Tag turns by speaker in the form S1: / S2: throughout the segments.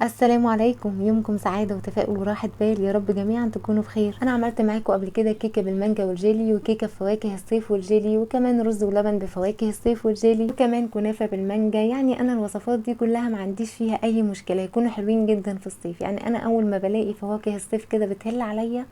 S1: السلام عليكم، يومكم سعادة وتفاؤل وراحة بال، يا رب جميعا تكونوا بخير. انا عملت معاكم قبل كده كيكة بالمانجا والجيلي، وكيكه بفواكه الصيف والجيلي، وكمان رز ولبن بفواكه الصيف والجيلي، وكمان كنافه بالمانجا. يعني انا الوصفات دي كلها ما عنديش فيها اي مشكلة، يكونوا حلوين جدا في الصيف. يعني انا اول ما بلاقي فواكه الصيف كده بتهل عليا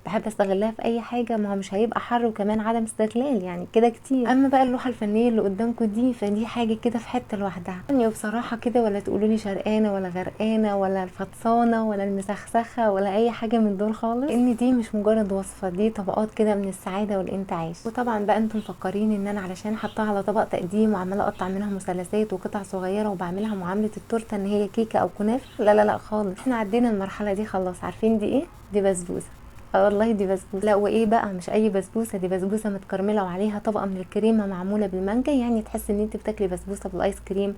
S1: بحب استغلها في اي حاجة، ما هو مش هيبقى حر وكمان عدم استغلال يعني كده كتير. اما بقى اللوحة الفنية اللي قدامكم دي فدي حاجة كده في حتة لوحدها، يعني بصراحة كده ولا تقولوا لي شرقانه ولا غرقانة ولا الفطسانه ولا المسخسخه ولا اي حاجة من دول خالص، ان دي مش مجرد وصفه، دي طبقات كده من السعادة والانتعاش. وطبعا بقى انتم مفكرين ان انا علشان حطاها على طبق تقديم وعماله اقطع منها مثلثات وقطع صغيرة وبعملها معاملة التورتة ان هي كيكة او كنافه، لا لا لا خالص، احنا عدينا المرحلة دي خلاص. عارفين دي ايه؟ دي بسبوسه. والله دي بسبوسه. لا وايه بقى، مش اي بسبوسه، دي بسبوسه متكرمله وعليها طبقه من الكريمة معمولة بالمانجا، يعني تحس ان انت بتاكلي بسبوسه بالايس كريم،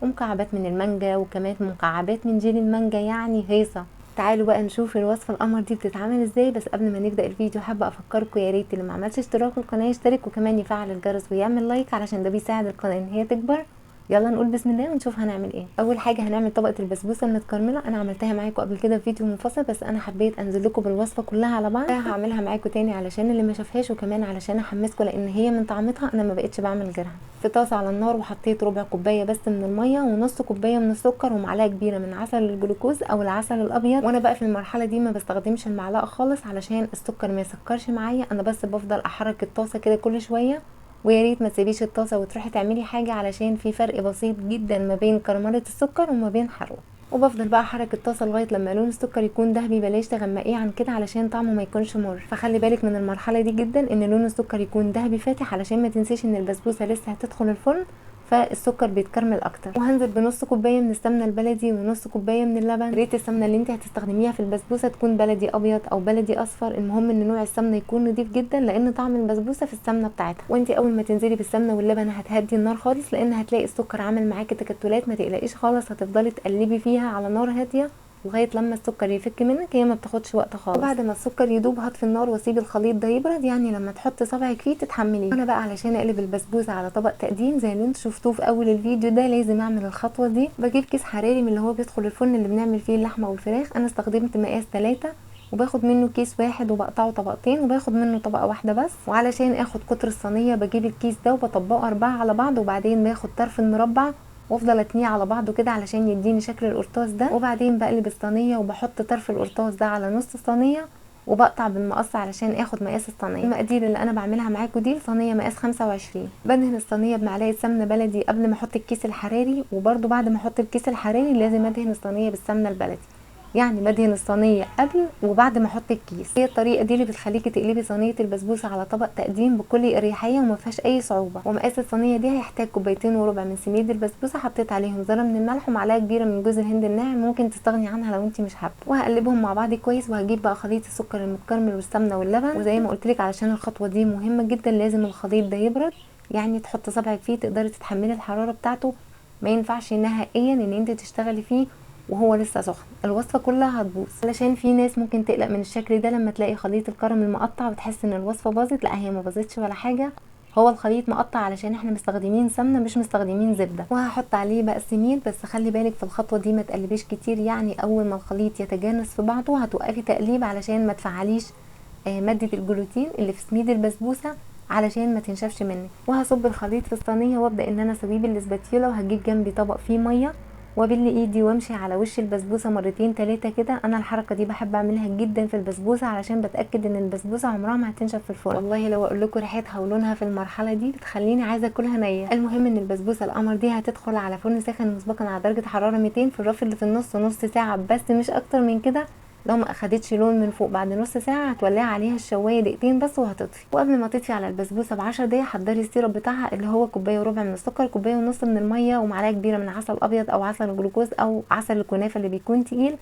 S1: ومكعبات من المانجا وكمان مكعبات من جيل المانجا، يعني هيصه. تعالوا بقى نشوف الوصفة القمر دي بتتعمل ازاي. بس قبل ما نبدا الفيديو حابة افكركم، يا ريت اللي ما عملش اشتراك في القناة يشترك، وكمان يفعل الجرس ويعمل like علشان ده بيساعد القناة ان هي تكبر. يلا نقول بسم الله ونشوف هنعمل ايه. اول حاجة هنعمل طبقه البسبوسه المتكرمله. انا عملتها معاكم قبل كده في فيديو منفصل، بس انا حبيت انزل لكم بالوصفه كلها على بعض. هعملها معاكم تاني علشان اللي ما شافهاش، وكمان علشان احمسكم لان هي من طعمتها انا ما بقتش بعمل غيرها. في طاسه على النار وحطيت ربع كوباية بس من المية ونص كوباية من السكر ومعلقة كبيرة من عسل الجلوكوز او العسل الابيض. وانا بقى في المرحلة دي ما بستخدمش المعلقة خالص علشان السكر ما يسكرش معايا، انا بس بفضل احرك الطاسه كده كل شوية. ويا ريت ما تسيبيش الطاسه وتروحي تعملي حاجة علشان في فرق بسيط جدا ما بين كرمله السكر وما بين حرقه. وبفضل بقى احرك الطاسه لغاية لما لون السكر يكون ذهبي، بلاش تغمقيه عن كده علشان طعمه ما يكونش مر. فخلي بالك من المرحلة دي جدا ان لون السكر يكون ذهبي فاتح علشان ما تنسيش ان البسبوسه لسه هتدخل الفرن فالسكر بيتكرمل اكتر. وهنزل بنص كوباية من السمنة البلدي ونص كوباية من اللبن. ريت السمنة اللي انت هتستخدميها في البسبوسه تكون بلدي ابيض او بلدي اصفر، المهم ان نوع السمنة يكون نضيف جدا لان طعم البسبوسه في السمنة بتاعتها. وانت اول ما تنزلي بالسمنه واللبن هتهدي النار خالص لان هتلاقي السكر عامل معاكي تكتلات، ما تقلقيش خالص، هتفضلي تقلبي فيها على نار هادية لغاية لما السكر يفك منك، هي ما بتاخدش وقت خالص. وبعد ما السكر يدوب هطفي النار واسيب الخليط ده يبرد، يعني لما تحط صبعك فيه تتحمليه. انا بقى علشان اقلب البسبوسه على طبق تقديم زي اللي انتوا شفتوه في اول الفيديو ده لازم اعمل الخطوة دي. بجيب كيس حراري من اللي هو بيدخل الفرن اللي بنعمل فيه اللحمة والفراخ، انا استخدمت مقاس 3 وباخد منه كيس واحد وبقطعه طبقتين وباخد منه طبقه واحدة بس. وعلشان اخد قطر الصينية بجيب الكيس ده وبطبقه 4 على بعض، وبعدين باخد طرف المربع وافضل اتنيه على بعضه كده علشان يديني شكل القرطاس ده. وبعدين بقلب الصينية وبحط طرف القرطاس ده على نص الصينية وبقطع بالمقص علشان اخد مقاس الصينية. المقادير اللي انا بعملها معاكم دي صينية مقاس 25. بدهن الصينية بمعلقه سمنه بلدي قبل ما احط الكيس الحراري، وبرده بعد ما احط الكيس الحراري لازم ادهن الصينية بالسمنه البلدي، يعني بدهن الصينية قبل وبعد ما احط الكيس. هي الطريقة دي اللي بتخليكي تقلبي صينية البسبوسه على طبق تقديم بكل اريحية وما فيهاش اي صعوبة. ومقاس الصينية دي هيحتاج 2.25 كوب من سميد البسبوسه، حطيت عليهم ذره من الملح ومعلقة كبيرة من جوز الهند الناعم، ممكن تستغني عنها لو انت مش حابة. وهقلبهم مع بعض كويس، وهجيب بقى خليط السكر المتكرمل والسمنه واللبن. وزي ما قلت لك علشان الخطوة دي مهمة جدا لازم الخليط ده يبرد، يعني تحط صبعك فيه تقدري تتحملي الحرارة بتاعته، ما ينفعش نهائيا ان انت تشتغلي فيه وهو لسه سخن، الوصفة كلها هتبوظ. علشان في ناس ممكن تقلق من الشكل ده لما تلاقي خليط الكراميل مقطع وتحس ان الوصفة باظت، لا هي ما باظتش ولا حاجة، هو الخليط مقطع علشان احنا مستخدمين سمنه مش مستخدمين زبدة. وهحط عليه بقى سميد، بس خلي بالك في الخطوة دي ما تقلبيش كتير، يعني اول ما الخليط يتجانس في بعضه هتوقفي تقليب علشان ما تفعليش مادة الجلوتين اللي في سميد البسبوسه علشان ما تنشفش منك. وهصب الخليط في الصينية وابدا ان انا اسويه بالاسباتيولا، وهجيب جنبي طبق فيه مية وابل ايدي وامشي على وش البسبوسه 2 3 كده. انا الحركة دي بحب اعملها جدا في البسبوسه علشان بتاكد ان البسبوسه عمرها ما هتنشف في الفرن. والله لو اقول لكم ريحتها ولونها في المرحلة دي بتخليني عايزه اكلها نيه. المهم ان البسبوسه القمر دي هتدخل على فرن ساخن مسبقا على درجه حرارة 200 في الرف اللي في النص، نص ساعة بس مش اكتر من كده. لو ما اخدتش لون من فوق بعد نص ساعة هتولعي عليها الشوايه 2 دقيقة بس وهتطفي. وقبل ما تطفي على البسبوسه ب10 دقايق حضري ال syrup بتاعها اللي هو 1.25 كوب من السكر، 1.5 كوب من المية، ومعلقة كبيرة من عسل ابيض او عسل جلوكوز او عسل الكنافه اللي بيكون تقيل،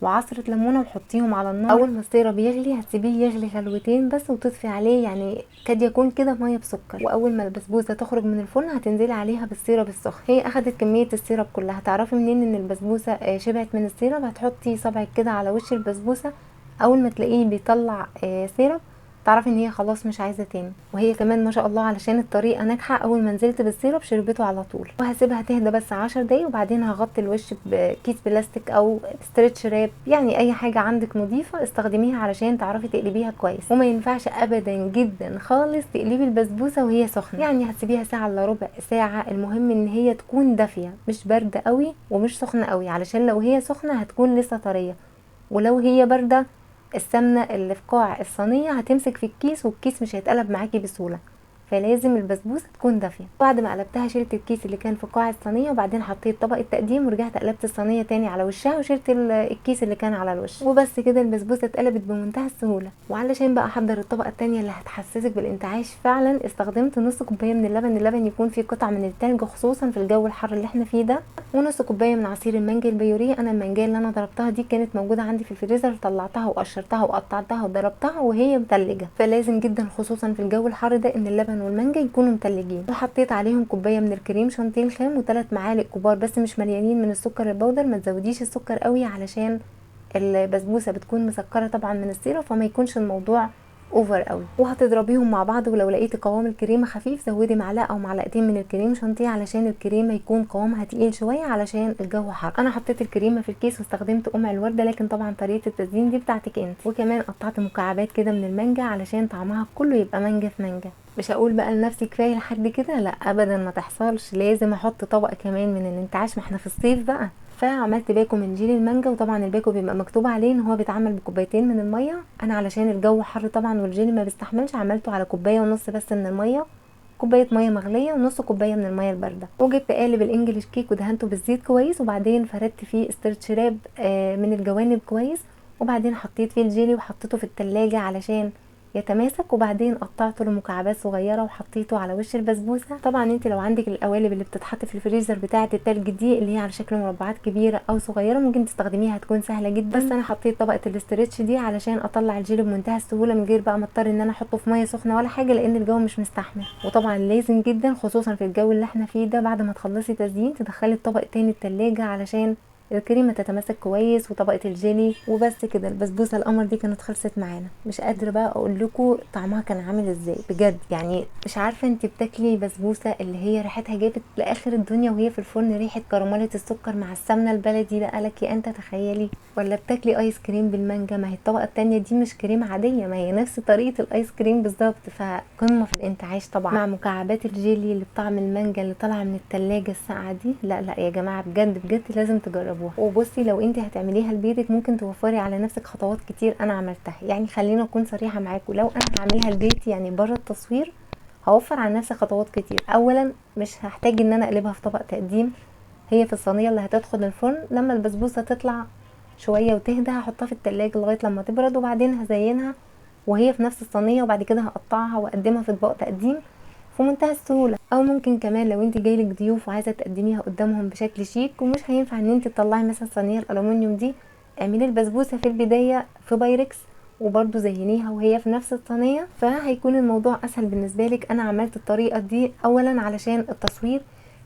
S1: وعصره ليمونه، وحطيهم على النار. اول ما ال syrup يغلي هتسيبيه يغلي غلوتين بس وتطفي عليه، يعني كاد يكون كده مية بسكر. واول ما البسبوسه تخرج من الفرن هتنزلي عليها بال syrup السخن. هي اخدت كمية ال syrup كلها. هتعرفي منين ان البسبوسه شبعت من ال syrup؟ هتحطي صبعك كده على وش البسبوسه، اول ما تلاقيه بيطلع syrup تعرفي ان هي خلاص مش عايزه تاني. وهي كمان ما شاء الله علشان الطريقة ناجحة، اول ما نزلت بال syrup شربته على طول. وهسيبها تهدى بس 10 دقايق، وبعدين هغطي الوش بكيس بلاستيك او stretch wrap، يعني اي حاجة عندك نظيفة استخدميها علشان تعرفي تقلبيها كويس. وما ينفعش ابدا جدا خالص تقلبي البسبوسه وهي سخنة، يعني هتسيبيها ساعة الا ربع ساعة، المهم ان هي تكون دافيه، مش باردة قوي ومش سخنة قوي، علشان لو هي سخنة هتكون لسه طرية، ولو هي باردة السمنة اللي في قاع الصينية هتمسك في الكيس والكيس مش هيتقلب معاكي بسهولة، فلازم البسبوسه تكون دافيه. بعد ما قلبتها شلت الكيس اللي كان في قاع الصينية، وبعدين حطيت طبق التقديم، ورجعت قلبت الصينية تاني على وشها وشلت الكيس اللي كان على الوش، وبس كده البسبوسه اتقلبت بمنتهى السهولة. وعلشان بقى احضر الطبقة التانية اللي هتحسسك بالانتعاش فعلا، استخدمت نص كوباية من اللبن، اللبن يكون فيه قطع من التلج خصوصا في الجو الحر اللي احنا فيه ده، ونص كوباية من عصير المانجا البيوريه. انا المانجا اللي انا ضربتها دي كانت موجودة عندي في الفريزر، طلعتها وقشرتها وقطعتها وضربتها وهي متلجه، فلازم جدا خصوصا في الجو الحر ده ان اللبن والمانجا يكونوا متلجين. وحطيت عليهم كوباية من الكريم شانتيه الخام وثلاث معالق كبار بس مش مليانين من السكر البودر، ما تزوديش السكر قوي علشان البسبوسه بتكون مسكره طبعا من ال syrup، فما يكونش الموضوع over قوي. وهتضربيهم مع بعض، ولو لقيتي قوام الكريمة خفيف زودي معلقه او معلقتين من الكريم شانتيه علشان الكريمة يكون قوامها تقيل شوية علشان الجو حر. انا حطيت الكريمة في الكيس واستخدمت قمع الورده، لكن طبعا طريقه التزيين دي بتاعتك انت. وكمان قطعت مكعبات كده من المانجا علشان طعمها كله يبقى مانجا في مانجا. مش هقول بقى لنفسي كفاية لحد كده، لا ابدا ما تحصلش، لازم احط طبق كمان من الانتعاش، ما احنا في الصيف بقى. فعملت باكو من جيل المانجا، وطبعا الباكو بيبقى مكتوب عليه ان هو بيتعمل بكوبايتين من المية، انا علشان الجو حر طبعا والجيلي ما بيستحملش عملته على كوباية ونص بس من المية، كوباية مية مغليه ونص كوباية من المية البارده. وجبت قالب ال English cake ودهنته بالزيت كويس، وبعدين فردت فيه stretch wrap من الجوانب كويس، وبعدين حطيت فيه الجيلي وحطيته في التلاجة علشان يتماسك، وبعدين قطعته لمكعبات صغيرة وحطيته على وش البسبوسه. طبعا انت لو عندك القوالب اللي بتتحط في الفريزر بتاعه التلج دي اللي هي على شكل مربعات كبيرة او صغيرة ممكن تستخدميها، هتكون سهلة جدا. بس انا حطيت طبقه ال stretch دي علشان اطلع الجيلي بمنتهى السهولة من غير بقى ما اضطر ان انا احطه في مية سخنة ولا حاجة، لان الجو مش مستحمل. وطبعا لازم جدا خصوصا في الجو اللي احنا فيه ده بعد ما تخلصي تزيين تدخلي الطبق تاني التلاجة علشان الكريمة تتماسك كويس وطبقه الجيلي. وبس كده البسبوسه القمر دي كانت خلصت معانا. مش قادرة بقى اقول لكم طعمها كان عامل ازاي بجد، يعني مش عارفه انت بتاكلي بسبوسه اللي هي ريحتها جابت لاخر الدنيا وهي في الفرن، ريحه كراميله السكر مع السمنة البلدي بقى لك انت تخيلي، ولا بتاكلي ايس كريم بالمانجا. ما هي الطبقة الثانية دي مش كريمة عادية، ما هي نفس طريقه الايس كريم بالظبط، فقمه في الانتعاش طبعا مع مكعبات الجيلي اللي بطعم المانجا اللي طالعه من الثلاجة الساقعه دي. لا لا يا جماعة بجد بجد لازم تجربوها. وبصي لو انت هتعمليها لبيتك ممكن توفري على نفسك خطوات كتير انا عملتها، يعني خلينا اكون صريحه معاكم، لو انا هعملها لبيتي يعني بره التصوير هوفر على نفسي خطوات كتير. اولا مش هحتاج ان انا اقلبها في طبق تقديم، هي في الصينية اللي هتدخل الفرن. لما البسبوسه تطلع شوية وتهدى هحطها في التلاجة لغاية لما تبرد، وبعدين هزينها وهي في نفس الصينية، وبعد كده هقطعها واقدمها في اطباق تقديم في منتهى السهولة. او ممكن كمان لو انت جايلك ضيوف وعايزه تقدميها قدامهم بشكل شيك ومش هينفع ان انت تطلعي مثلا صينية الالومنيوم دي، اعملي البسبوسه في البداية في بايركس وبرده زينيها وهي في نفس الصينية، فهيكون الموضوع اسهل بالنسبة لك. انا عملت الطريقة دي اولا علشان التصوير،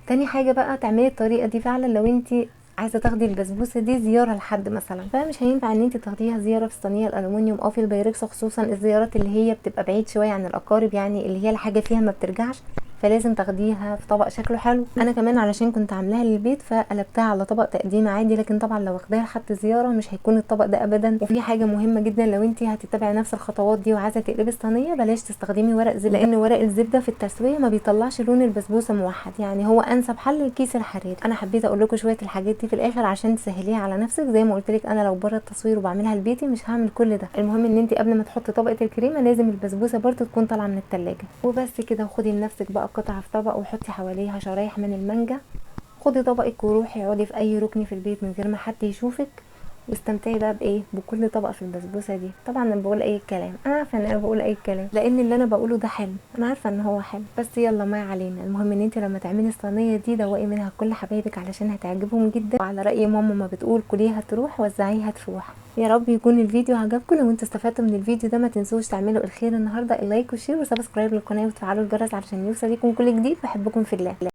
S1: تاني حاجة بقى تعملي الطريقة دي فعلا لو انت عايزه تاخدي البسبوسه دي زيارة لحد مثلا، فمش هينفع ان انت تاخديها زيارة في الصينية الالومنيوم او في البايركس، خصوصا الزيارات اللي هي بتبقى بعيد شوية عن الاقارب، يعني اللي هي الحاجة فيها ما بترجعش، فلازم تاخديها في طبق شكله حلو. انا كمان علشان كنت عاملاها للبيت فقلبتها على طبق تقديم عادي، لكن طبعا لو واخداها لحد زيارة مش هيكون الطبق ده ابدا. وفي حاجة مهمة جدا، لو انت هتتبعي نفس الخطوات دي وعايزه تقلبي الصينية بلاش تستخدمي ورق زبدة، لان ورق الزبدة في التسوية ما بيطلعش لون البسبوسه موحد، يعني هو انسب حل الكيس الحراري. انا حبيت اقول لكم شوية الحاجات دي في الاخر عشان تسهليها على نفسك. زي ما قلت لك انا لو بره التصوير وبعملها لبيتي مش هعمل كل ده. المهم ان انت قبل ما تحطي طبقه الكريمة لازم البسبوسه برده تكون طالعه من الثلاجة. وبس كده، وخدي لنفسك بقى قطعه في طبق وحطي حواليها شرايح من المانجا. خدي طبقك وروحي اقعدي في اي ركن في البيت من غير ما حد يشوفك، واستمتعي بقى بايه، بكل طبقه في البسبوسه دي. طبعا انا بقول اي كلام، انا عارفه ان انا بقول اي كلام لان اللي انا بقوله ده حلو، انا عارفه ان هو حلو، بس يلا ما علينا. المهم ان انت لما تعملي الصينية دي دوقي منها كل حبايبك علشان هتعجبهم جدا. وعلى راي ماما ما بتقول كليها تروح وزعيها تفوح. يا رب يكون الفيديو عجبكم. لو انتوا استفدتوا من الفيديو ده ما تنسوش تعملوا الخير النهارده، ال like وال share و subscribe للقناة وتفعلوا الجرس علشان يوصل لكم كل جديد. بحبكم في الله.